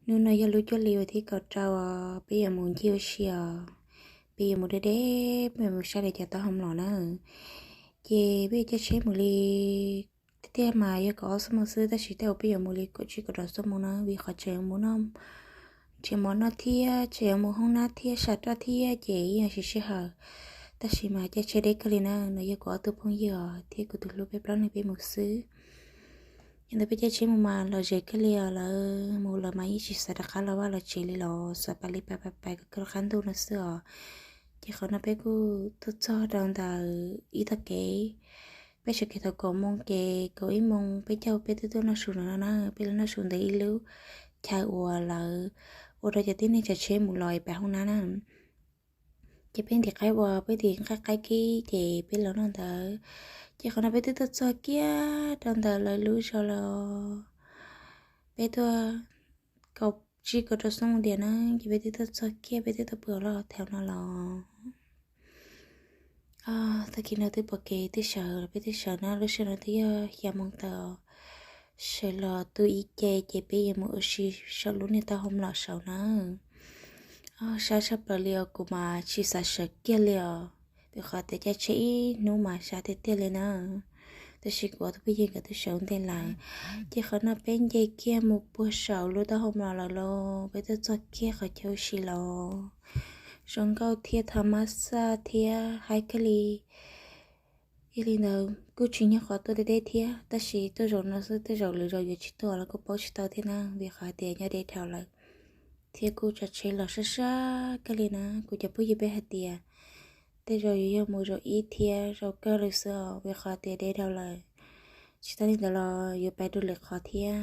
Hnub no yog lub cuaj hli uas thib kaum rau os, peb yuav mus ncig ua si os. Peb yuav mus deb deb, peb yuav mus saib li cov taub hau mlom na. Ces peb yuav caij tsheb mus li, tiag tiag mas yog kaum ob xuab moos xwb, tab sis tej uas peb yuav mus li kaum tsib kaum rau xuab moos na, vim qhov tseem yuav mus noj, tseem mov noj thiab, tseem yuav mus hoob nab thiab, sam roj thiab, ces yeej siv sij hawm. Tab sis mas caij tsheb deb kawg li na, no yog kuv ob tug phooj ywg os thiab kuv tus hlub peb plaub leeg peb mus xwb. Yog ntawd peb caij tsheb mus mas lom zem kawg li os, lawv mus lawm mas yeej tsis xav rov qab los vaj los tsev li los xav pais li pais pais pais kom kawg qab ntuj no xwb os. Ces qhov no peb kuj tuaj txog rau ntawm ib tog kev, peb sawv kev thaum kaum moos ces kaum ib moos peb caug peb twb tuaj noj su no na, peb los noj su ntawm ib lub chaw uas lawv ua rau cov tib neeg tsav tsheb mus los es pab hoob nab na. Ces peb ntim qaib uas peb ntim qaib qaib kib ces peb los noj ntawd. Ces qhov no peb twb tuaj txog kiag rau ntawm lawv lub zos los, peb tuaj kaum tsib kaum rau xuab moos tiag na, ces peb twb tuaj txog kiag, peb twb tuaj pw los thaum no los. Tag kis no twb pom kev twb sawv, peb twb sawv na, lub sij hawm no twb yog xya moos tawm. Sawv los tu ib ce ces peb yuav mus ua si saum lub niag taub hau mlom saud na. Sab sab plaws li os, kuv mas tsis xav sawv kiag li os, vim qhov tias caij tsheb ib hnub mas sab tiag tiag li na. Tab sis kuv ob tug phooj ywg nkawd twb sawv ntej lawm. Ces qhov no peb nce kiag mus puag saum lub taub hau mlom lawm los, peb tuaj txog kiag qhov chaw ua si los. Zoo nkauj thiab thas mas xaj thiab haib kawg li. Yog li ntawd kuj tsis nyob qhov tuaj deb deb thiab, tab sis tuaj zaum no xwb, tej zaum lwm zaus yuav tsis tuaj los kuj paub tsis tau thiab na, vim qhov tias nyob deb dhau lawm. Thiab kuj tsav tsheb los sab sab kawg li na, kuv cov phooj ywg peb hais tias tej zaum yuav yog mus zaum ib thiab zaum kawg li xwb os, vim qhov tias deb dhau lawm. Tsis tas li ntawd los yuav pais dua lwm qhov thiab.